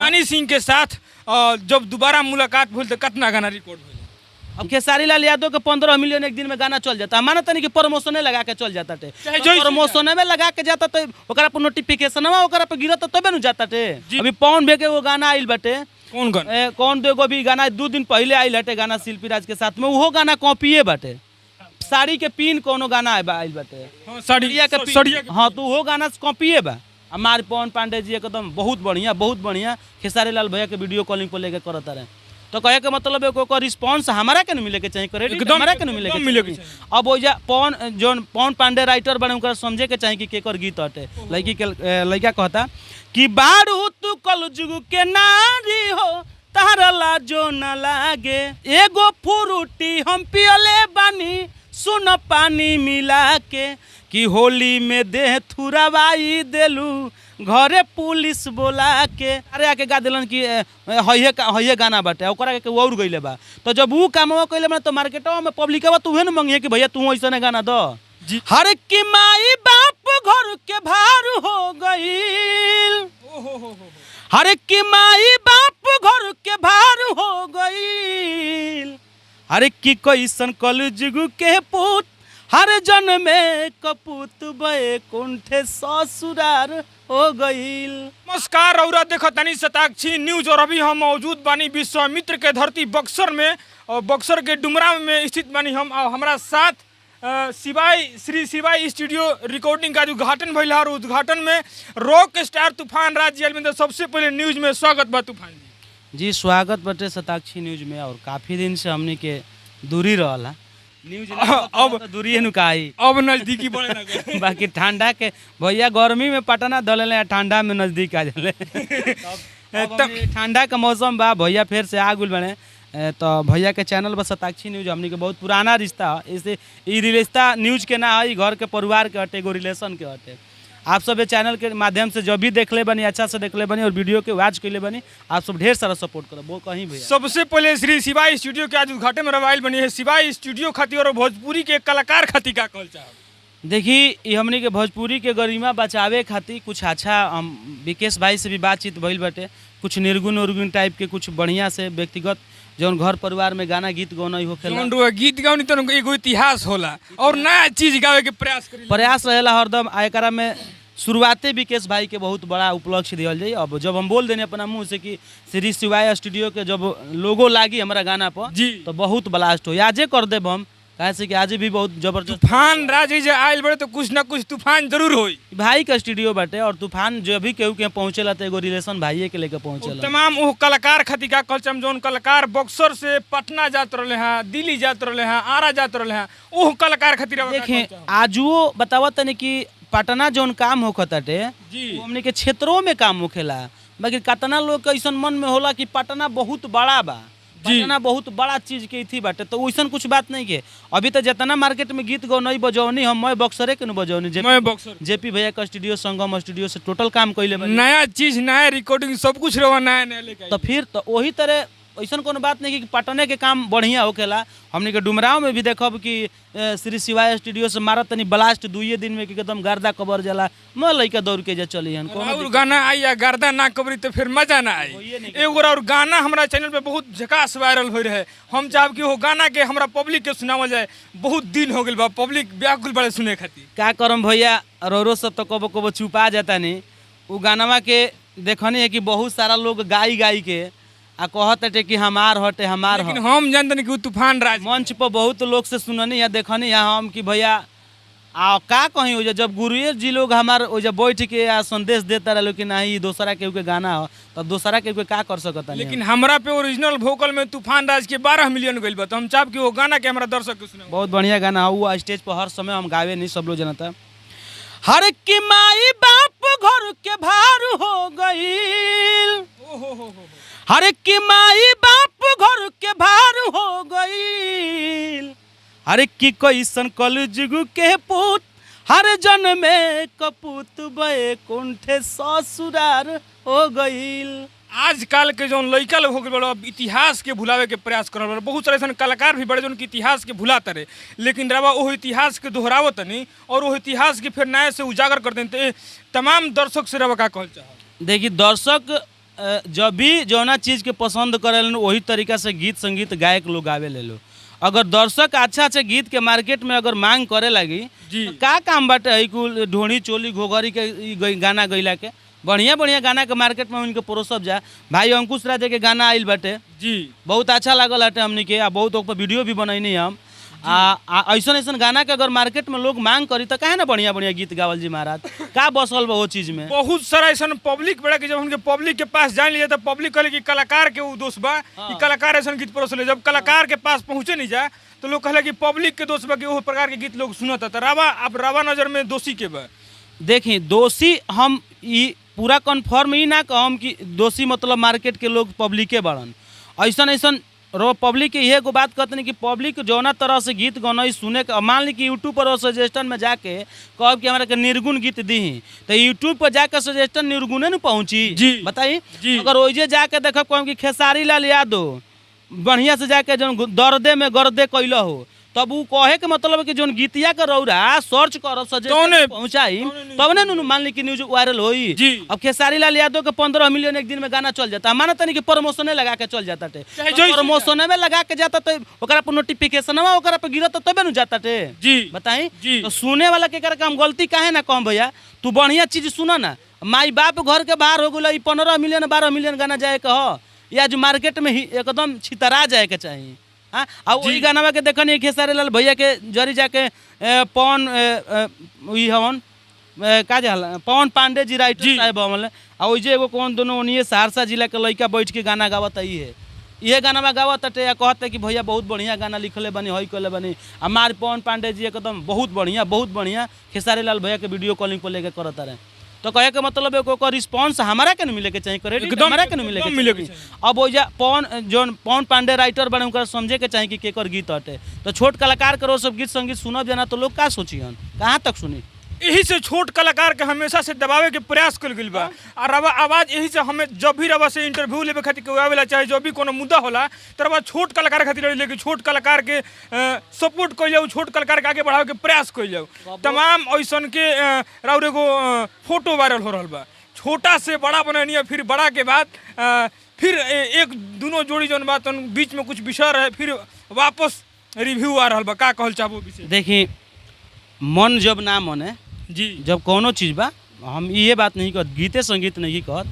हनी सिंह के साथ जब दोबारा मुलाकात भइल तो कितना गाना रिकॉर्ड भइल? अब खेसारी लाल यादव के 15 मिलियन एक दिन में गाना चल जाता। माना तनी कि प्रमोशने लगा के चल जाता टे। चाहे जैसे प्रमोशने में लगा के जाता तो ओकरा पर नोटिफिकेशनवा ओकरा पर गिरत तबे नु जाता टे। अभी पवन भे के वो गाना आइल बाटे। कौन गाना? कौन दो एगो भी गाना 2 दिन पहले आइल हटे गाना शिल्पी राज के साथ में, उहो गाना कॉपिए बाटे। साड़ी के पिन कोनो गाना आइल बाटे। हाँ, साड़ी। सड़िया के पिन। सड़िया के। हाँ, तो उहो गाना कॉपिए बा। हमार पवन पांडे जी एकदम बहुत बढ़िया, बहुत बढ़िया खेसारी लाल भैया के वीडियो कॉलिंग पर लेके करता रहे। तो कहे के मतलब है ओकर रिस्पांस हमारा के न मिले के चाहिए, क्रेडिट एकदम। हमारा के न मिले के एकदम मिले के चाहिए। अब ओइजा पवन जोन पवन पांडे राइटर बने, उनका समझे के चाहिए कि केकर गीत हटे। लड़की के लड़का कहता कि बारू तू कल जुग के नारी हो, तारा लाजो न लागे, एगो फ्रूटी हम पियले बानी सुन पानी मिला के, कि होली में देह थुरवाई देलू घरे पुलिस बोला के। अरे आके गा दिलन कि हइये हइये गाना बाटे, ओकरा के और गइले बा। तो जब ऊ कामवा कइले बा तो मार्केटवा में पब्लिकवा तू न मंगिए कि भैया तू ऐसने गाना दो। हर की माई बाप घर के भार हो गईल। हर की माई बाप घर के भार हो गईल। हर की कैसन कल जुग के पुत, हर जन्म में कपूत बे कुंठे ससुरार हो गईल। नमस्कार, रउरा देखो तनी शताक्षी न्यूज और अभी हम मौजूद बानी विश्वामित्र के धरती बक्सर में और बक्सर के डुमरा में स्थित बानी हम और हमारा साथ शिवाय श्री शिवाय स्टूडियो रिकॉर्डिंग का उद्घाटन भइल है और उद्घाटन में रॉक स्टार तूफान राज जी आइल। सबसे पहले न्यूज में स्वागत बा तूफान जी। जी, स्वागत बटे शताक्षी न्यूज में। और काफ़ी दिन से हमनी के दूरी रहला न्यूज अब- दूरी नु काई। अब नजदीकी बढ़े लगे। बाकी ठंडा के भैया गर्मी में पटना धलेले, ठंडा में नजदीक आ जाले। अब हमनी ठंडा के मौसम बा, भैया फिर से आ गुल बने। तो भैया के चैनल पर शताक्षी न्यूज हमनी के बहुत पुराना रिश्ता है। इसे ई रिश्ता न्यूज के ना है, ई घर के परिवार के हटे, एगो रिलेशन के हटे। आप सब ये चैनल के माध्यम से जब भी देखले बनी, अच्छा से देखले बनी और वीडियो के वॉच कैले बनी, आप सब ढेर सारा सपोर्ट करो वो कहीं भैया। सबसे पहले श्री शिवाय स्टूडियो के आज उद्घाटन में रवाइल बनी है। शिवाय स्टूडियो खातिर और भोजपुरी के कलाकार खातिर का कहल चाहब? देखी, ई हमनी के भोजपुरी के गरिमा बचावे खातिर कुछ अच्छा हम विकेश भाई से भी बातचीत भइल बाटे। कुछ निर्गुण उर्गुण टाइप के, कुछ बढ़िया से व्यक्तिगत जौन घर परिवार में गाना गीत गौना होखेला। जौन रुआ गीत गाउनी तो एगो इतिहास होला और नया चीज गावे के प्रयास करी। प्रयास रहेला हरदम। आ एकरा में शुरुआते विकेश भाई के बहुत बड़ा उपलक्ष्य दिहल जाई। अब जब हम बोल देने अपना मुंह से कि श्री शिवाय स्टूडियो के जब लोगो लागी हमारा गाना पर तो बहुत ब्लास्ट हो। आजे कर देब हम, काहे से कि आज भी बहुत जबरदस्त। तूफान राज जे आयल बड़े तो कुछ ना कुछ तूफान जरूर होई। भाई का स्टूडियो बाटे और तूफान जो भी केहू के पहुंचेला तो एगो रिलेशन भाइये के लेके पहुंचेला। तमाम वो कलाकार खातिर का कहल चाहब जौन कलाकार बक्सर से पटना जात रहले हैं, दिल्ली जात रहले हैं, आरा जात रहले हैं, ओह कलाकार खातिर अब का देखें, कहल चाहब? आजुओ बतावत तनी कि पटना जौन काम होखताटे वो हमनी के क्षेत्रों में काम होखेला। बाकी कतना लोग के ऐसन मन में होला कि पटना बहुत बड़ा बा, पटना बहुत बड़ा चीज के इथी बाटे, तो वैसन कुछ बात नहीं के। अभी तो जितना मार्केट में गीत गौनई बजौनी हम, मैं बक्सरे के न बजौनी जे मैं बक्सर। जेपी भैया का स्टूडियो, संगम स्टूडियो से टोटल काम कैले बानी। नया चीज, नया रिकॉर्डिंग, सब कुछ रवा नया नया लेके आई। तो फिर तो वही तरह ऐसन कोनो बात नहीं कि पटने के काम बढ़िया होखेला। हमनी के डुमराव में भी देखब कि श्री शिवाय स्टूडियो से मारत तनी ब्लास्ट दुइये दिन में कि एकदम गर्दा कबर जाला, मैं लइका दौड़ के जा चली हन कोनो। और गाना आई या गर्दा ना कबरी तो फिर मजा ना आई। होइए नहीं। एगो और गाना हमरा चैनल पे बहुत झकास वायरल हो रहे। हम चाहब कि वो गाना के हमरा पब्लिक के सुनावल जाए। बहुत दिन हो गेल बा, पब्लिक व्याकुल बड़े सुने खातिर। का करम भैया, रोरो सब तो कबो कबो छुपा जाता नहीं। उ गानवा के देखनी है कि बहुत सारा लोग गाई गाई के आ कहत हटे कि हमार हटे, हमार लेकिन हटे। हम जानते कि वो तूफान राज। मंच पर बहुत लोग से सुननी या देखनी है हम कि भैया आ का कहीं हो, जब गुरुए जी लोग हमार ओजा बैठ के आ संदेश देता रहे कि नहीं, ई दोसरा केहू के गाना हो, तब दोसरा केहू के का कर सकता? लेकिन हमरा पे ओरिजिनल वोकल में तूफान राज के 12 मिलियन गइल बा, तो हम चाहब कि वो गाना के हमरा दर्शक के सुनाओ। बहुत बढ़िया गाना है वो। स्टेज पर हर समय हम गावे नहीं, सब लोग जानता। हर की माई बाप घर के भार हो गईल। ओ हो हो हो। हर की माई बाप घर के भार हो गईल। हर की कैसन कल जुग के पुत, हर जन्म में कपूत बे कुंठे ससुरार हो गईल। आजकल के जौन लइका लोग हो गइल बा, अब इतिहास के भुलावे के प्रयास कर रहल बा। बहुत सारे ऐसन कलाकार भी बड़े जौन की इतिहास के भुलाता रहे, लेकिन रवा वो इतिहास के दोहरावत नहीं और वो इतिहास के फिर नया से उजागर कर दें। तो तमाम दर्शक से रवा का कहल चाहब? देखी दर्शक जब भी जौना चीज़ के पसंद करेलन वही तरीका से गीत संगीत गायक लोग गावे ले लो। अगर दर्शक अच्छा अच्छा गीत के मार्केट में अगर मांग करे लगी जी। तो का काम बाटे है कुल ढोणी चोली घोघरी के ई गाना गैला के? बढ़िया बढ़िया गाना के मार्केट में उनके परोसब जा। भाई अंकुश राजा के गाना आइल बाटे, जी बहुत अच्छा लागल हटे हमनी के, आ बहुत ओपर वीडियो भी बनैनी हम। आ ऐसन ऐसन गाना के अगर मार्केट में लोग मांग करी तो काहे ना बढ़िया बढ़िया गीत गावल जी महाराज, का बसल बा वो चीज में। बहुत सारा ऐसा पब्लिक बड़ा कि जब उनके पब्लिक के पास जान लिया तो पब्लिक कहले कि कलाकार के उ दोष बा कि कलाकार ऐसा गीत परोसले। जब कलाकार के पास पहुंचे नहीं जा तो लोग कहले कि पब्लिक के दोष बा कि ओहो प्रकार के गीत लोग सुनता। तो रावा आप रावा नजर में दोषी के बा? देखी दोषी हम ई पूरा कन्फर्म ई ना कहम कि दोषी मतलब मार्केट के लोग पब्लिके बड़न। ऐसन ऐसन रो पब्लिक के इहे एगो बात कहतनी कि पब्लिक जौना तरह से गीत गौनई सुने के, मान ली कि यूट्यूब पर सजेशन में जाके कहब कि हमरा के निर्गुण गीत दीही तो यूट्यूब पर जाके सजेशन निर्गुणे न पहुँची जी। बताई। जी। अगर ओइजे जाके देखब कहब कि खेसारी लाल यादव बढ़िया से जाके जौन दर्दे में गर्दे कैल हो, तब उ कहे के मतलब कि जौन गीतिया के रौरा सर्च करब सजेशन तौने- पहुंचाई तौने तब ने नु मान ली कि न्यूज वायरल होई। जी। अब खेसारी लाल यादव के 15 मिलियन एक दिन में गाना चल जाता, माना तनी कि प्रमोशने लगा के चल जाता टे, चाहे जैसे प्रमोशने में लगा के जाता तो ओकरा पर नोटिफिकेशनवा ओकरा पर गिरत तबे नु जाता टे। जी बताई जी। तो सुने वाला के काम गलती काहे ना कम भैया, तू बढ़िया चीज सुन ना। माई बाप घर के बाहर हो गेल, 15 मिलियन 12 मिलियन गाना जाए के ह या जो मार्केट में ही एकदम छितरा जाए के चाहिए। हाँ आ वही गाना के देखनी खेसारी लाल भैया के जरी जाके पवन ई हवन का जाला पवन पांडे जी राइटर साहब हवन, आ ओइ जे एगो कौन दोनों ओनिए सहरसा जिला के लइका बैठ के गाना गावत ई है, इहे गाना गावत ताटे आ कहते कि भैया बहुत बढ़िया गाना लिखले बनी हई कले बनी। आ मार पवन पांडे जी एकदम बहुत बढ़िया खेसारी लाल भैया के वीडियो कॉलिंग पर लेके करत रहे। तो कहे के मतलब है ओकर रिस्पांस हमारा के न मिले के चाहिए, क्रेडिट एकदम- हमारा के न मिले के एकदम मिले के चाहिए। अब ओइजा पवन जौन पवन पांडे राइटर बने उनका समझे के चाहिए कि केकर गीत हटे। तो छोट कलाकार करो सब गीत संगीत सुनब जाना तो लोग का सोचियन, कहाँ तक सुनी। यही से छोट कलाकार के हमेशा से दबावे के प्रयास कल गेल बा। आ रवा आवाज यही से हमें जब भी रवा से इंटरव्यू लेवे खातिर केहू आवेला चाहे जब भी कोनो मुद्दा होला तो रवा छोट कलाकार खातिर लड़ी, लेकिन छोट कलाकार के सपोर्ट कइल जाऊ, छोट कलाकार के आगे बढ़ावे के प्रयास कइल जाऊ। तमाम ऐसन के राउर एगो फोटो वायरल हो रहल बा, छोटा से बड़ा बनैनी है, फिर बड़ा के बाद फिर एक दुनो जोड़ी जौन बा तौन बीच में कुछ विषय रहे, फिर वापस रिव्यू आ रहल बा। का कहल चाहबो विषय? देखी मन जब ना मने जी जब कोनो चीज़ बा, हम ये बात नहीं कहत गीते संगीत नहीं कहत,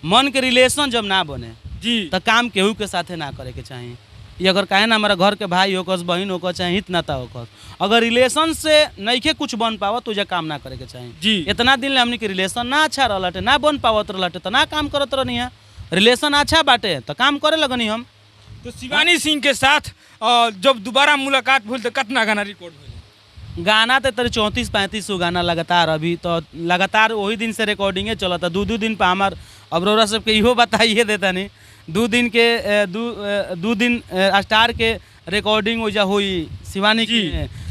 मन के रिलेशन जब ना बने जी तो काम केहू के साथे ना करे के चाही। ये अगर काहे ना हमारा घर के भाई होकस बहन होकस चाहे हित नाता होकस, अगर रिलेशन से नइखे कुछ बन पावत तो काम ना करे के चाही। जी इतना दिन ले हमनी के रिलेशन ना अच्छा रहल ना बन पावत रहल तो ना काम करत रहनी है, रिलेशन अच्छा बाटे तो काम करे लगनी हम। तो शिवानी सिंह के साथ जब दोबारा मुलाकात भेल तो कितना गाना रिकॉर्ड भेल? गाना तो तेरे 34-35 गो गाना लगातार अभी तो लगातार वही दिन से रिकॉर्डिंगे चलता, 2-2 दिन पर हमार अब रौरा सबके इहो बताइए देता नहीं, 2 दिन के दू दिन स्टार के रिकॉर्डिंग हो जा हुई शिवानी की,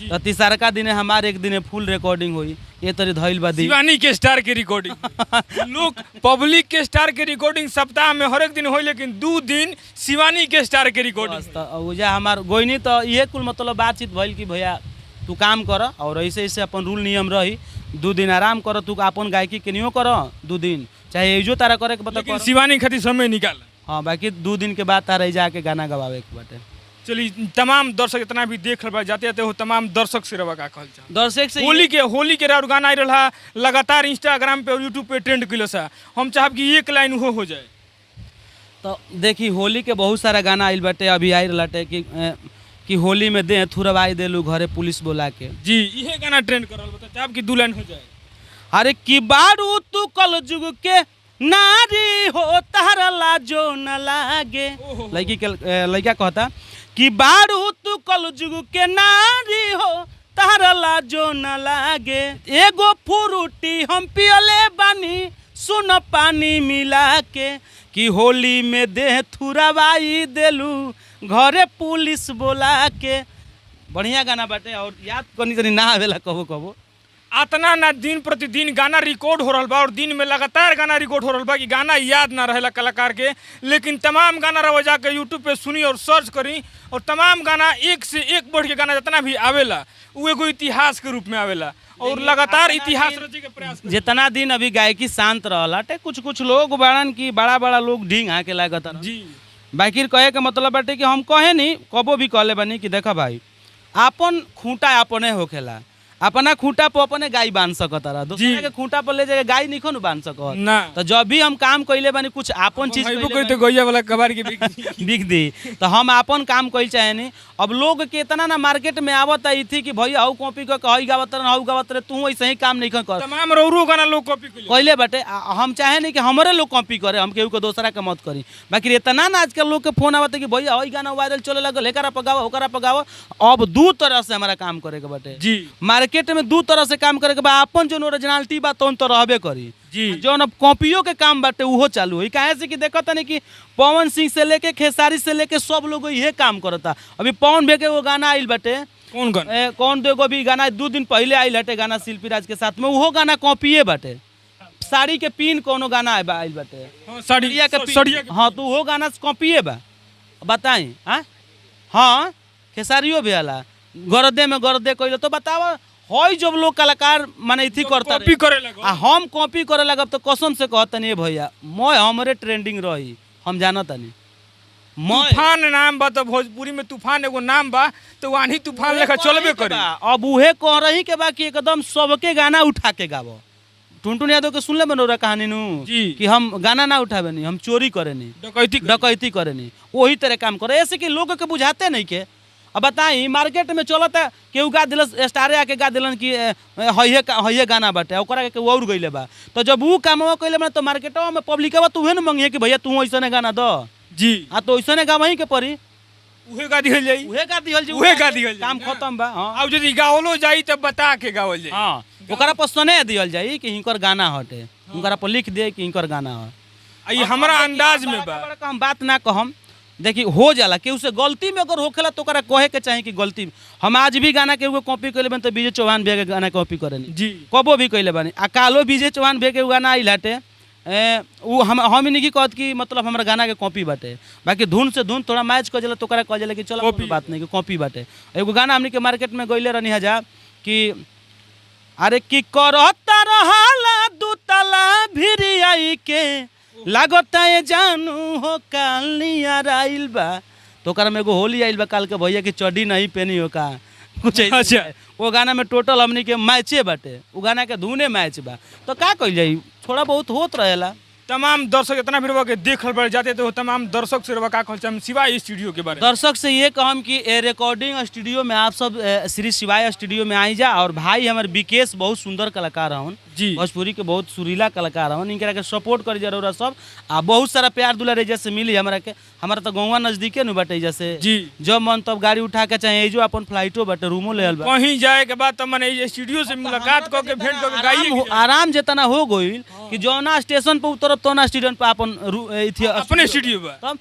तो तीसरका दिन हमार एक दिन फुल रिकॉर्डिंग हुई। ये तरी धइल बा दी शिवानी के स्टार के रिकॉर्डिंग लोग पब्लिक के स्टार के रिकॉर्डिंग सप्ताह में हर एक दिन होई, लेकिन 2 दिन शिवानी के स्टार के रिकॉर्डिंग। तो ओजा हमार गोइनी तो इहे कुल मतलब बातचीत भइल कि भैया तू काम कर और ऐसे ऐसे अपन रूल नियम रही, 2 दिन आराम कर, तू अपन गायकी केनियो कर 2 दिन, चाहे एजो तारा करे के बता लेकिन शिवानी खातिर समय निकाल। हाँ बाकी 2 दिन के बाद तारा जाके गाना गवावे के बाटे। चलिए तमाम दर्शक इतना भी देख रहा जाते जाते हो तमाम दर्शक से रवा का कहल चाहब? दर्शक से होली के राउर गाना आई रहा लगातार इंस्टाग्राम पे और यूट्यूब पे ट्रेंड कैल सा, हम चाहब कि एक लाइन हो जाए। तो देखी होली के बहुत सारा गाना आइल बाटे, अभी आई रहा कि होली में दे थुरवाई देलू घरे पुलिस बोला के। जी इहे गाना ट्रेंड कर रहा, चाहब कि 2 लाइन हो जाए। अरे कि बारू तू कल जुग के नारी हो तारा लाजो न लागे, लड़की के लड़का कहता कि बारू तू कल जुग के नारी हो तारा लाजो न लागे, एगो फ्रूटी हम पियले बानी सुन पानी मिला के, कि होली में देह थुरवाई देलू घरे पुलिस बोला के। बढ़िया गाना बाटे और याद कनी तनी ना आवेला कबो कबो। अतना ना दिन प्रतिदिन गाना रिकॉर्ड हो रहल बा और दिन में लगातार गाना रिकॉर्ड हो रहल बा कि गाना याद ना रहेला कलाकार के, लेकिन तमाम गाना रवा जाके यूट्यूब पे सुनी और सर्च करी और तमाम गाना एक से एक बढ़ के गाना जितना भी आवेला वो एगो इतिहास के रूप में आवेला और लगातार इतिहास रचे के प्रयास करी। जितना दिन अभी गायकी शांत रहला टे, कुछ कुछ लोग बाड़न की बड़ा बड़ा लोग ढींग हाके लागत रहन। जी। बाकी कहे के मतलब बाटे कि हम कहे नहीं, कबो भी कहले बानी कि देखा भाई आपन खूंटा अपने होखेला, अपना खूंटा पर अपने गाय बांध सकत रहा, दूसरा के खूंटा पर ले जाके गाय निखो न बांध सकत ना। तो जब भी हम काम कइले बानी कुछ आपन चीज भाईबो कइले कोई तो गैया वाला कबाड़ के बिक दी। बिक दी, तो हम आपन काम कइल चाहेनी। अब लोग के इतना ना मार्केट में आवत आई थी कि भैया हऊ कॉपी क हई गावत रहे हऊ गावत रहे, तू ऐसे ही काम नहीं कर। तमाम रौरू गाना लोग कॉपी कइले कइले बाटे। हम चाहे नहीं कि हमरे लोग कॉपी करे, हम केहू के दोसरा के मत करी। बाकी इतना ना आजकल लोग के फोन आवत कि भैया हई गाना वायरल चले लगल, एकरा पर गाओ ओकरा पर गाओ। अब दू तरह से हमारा काम करे के बाटे। जी। मार्केट में दू तरह से काम करे के बा, अपन जोन ओरिजिनलिटी बा तौन तो रहबे करी जी। जौन अब कॉपियों के काम बाटे उहो चालू होई। काहे से कि देखत तनी कि पवन सिंह से लेके खेसारी से लेके सब लोग इहे काम करता। अभी पवन भैया के वो गाना आइल बाटे, कौन गाना? कौन देखो अभी गाना 2 दिन पहले आइल हटे गाना शिल्पी राज के साथ में, उहो गाना कॉपिए बाटे। साड़ी के पिन कोनो गाना आइल बाटे। हाँ, साड़ी सड़िया के पिन। सड़िया के हाँ, तो उहो गाना कॉपिए बा। बताई हाँ हाँ खेसारियो भी आला गरदे में गरदे कइलो तो बतावा हई जब लोग कलाकार माने इथी करता कॉपी करे लगो। आ हम कॉपी करे लगब तो कसम से कहतनी ए भैया मैं हमरे ट्रेंडिंग रही, हम जानतनी मैं तूफान नाम बा तो भोजपुरी में तूफान एगो नाम बा तो आंधी तूफान लेखा चलबे करी। अब उहे कह रही के बा कि एकदम सबके गाना उठा के गावो। टुनटुन यादव के सुनले बनोरा कहानी नु जी। कि हम गाना ना उठावे नी, हम चोरी करे नी, डकैती करी। डकैती करे नी, वही तरह काम करे। ऐसे कि लोग के बुझाते नहीं के। अब बताई मार्केट में चलता केहू गा दिलस स्टारे आके गा दिलन कि हइये गाना बाटे, ओकरा के केहू और गइले बा। तो जब ऊ कामवा कइले बा तो मार्केटवा में पब्लिकवा तो उहे न मंगिए कि भैया तू ऐसने गाना द। जी। आ तो ऐसने गावही के परी, उहे गा दिहल जाई, उहे गा दिहल जी, उहे गा दिहल जाई, काम ना। खत्म बा। हाँ अब यदि गावलो जाई तब बता के गावल जाई। हाँ, ओकरा पर सने दिहल जाई कि हिनकर गाना हटे, हुनकरा पर लिख दे कि हिनकर गाना ह। आ ई हमरा अंदाज में बा। बड़ा हम बात ना कहम, देखी हो जाला केहू से गलती में अगर होखेला तो ओकरा कहे के चाही कि गलती। हम आज भी गाना केहू के कॉपी कइले बानी तो विजय चौहान भैया के गाना कॉपी करेनी जी। कबो भी कइले बानी। आ कालो विजय चौहान भैया के गाना आइल हटे उ हम नहीं कहत कि मतलब हमरा गाना के कॉपी बाटे, बाकी धुन से धुन थोड़ा मैच कर जाला तो ओकरा कह जाला कि चलो कॉपी। बात नहीं कि कॉपी बाटे। एगो गाना हमनी के मार्केट में गइले रहनी हजा कि अरे की करता रहला दू तला भिरियाई के लागता ए जानू हो कालिया आइल बा। तो ओकरा में एगो होली आइल बा काल के भैया की चड्डी नहीं पहनी हो का कुछ ऐसे। अच्छा। वो गाना में टोटल हमनी के मैचे बाटे, वो गाना के धुने मैच बा। तो का कइल जाई, थोड़ा बहुत होत रहेला। तमाम दर्शक इतना भी रवा के देख रहल जाते तो तमाम दर्शक से रवा का कहल चाहम शिवाय स्टूडियो के बारे में? दर्शक से ये कहम कि ए रिकॉर्डिंग स्टूडियो में आप सब श्री शिवाय स्टूडियो में आई जा। और भाई हमार विकेश बहुत सुंदर कलाकार हन जी। भोजपुरी के बहुत सुरीला कलाकार हन, इनकरा के सपोर्ट करी जरूर सब। आ बहुत सारा प्यार दुलार एजा से मिली हमरा के। हमारा तो गौवा नजदीके नु बाटे एजा से जी। जब मन तब गाड़ी उठा के चाहे एजो अपन फ्लाइटो बाटे रूमो ले बा। कहीं जाए के बाद तो मने स्टूडियो से मुलाकात क के भेंट क के गाइए आराम आराम जितना हो गइल कि जौना स्टेशन पर उतरब तौना स्टेशन पर अपन अपने स्टूडियो बा। तब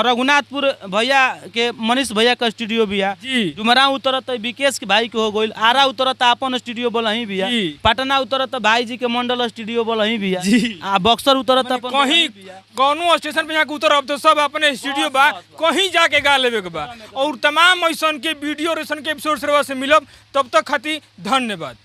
रघुनाथपुर भैया के मनीष भैया का स्टूडियो बिया, जी। डुमरा उतरत त विकेश के भाई के हो गइल, आरा उतरत त अपन स्टूडियो बोलही बिया, जी। पटना उतरत त भाई जी के मंडल स्टूडियो बोलही बिया, जी। आ बक्सर उतरत त अपन कहीं कौनो स्टेशन पे जाके उतरब तो सब अपने स्टूडियो बा, कहीं जाके गा लेवे के बा। और तमाम ऐसन के वीडियो और ऐसन के एपिसोड से मिलब, तब तक खातिर धन्यवाद।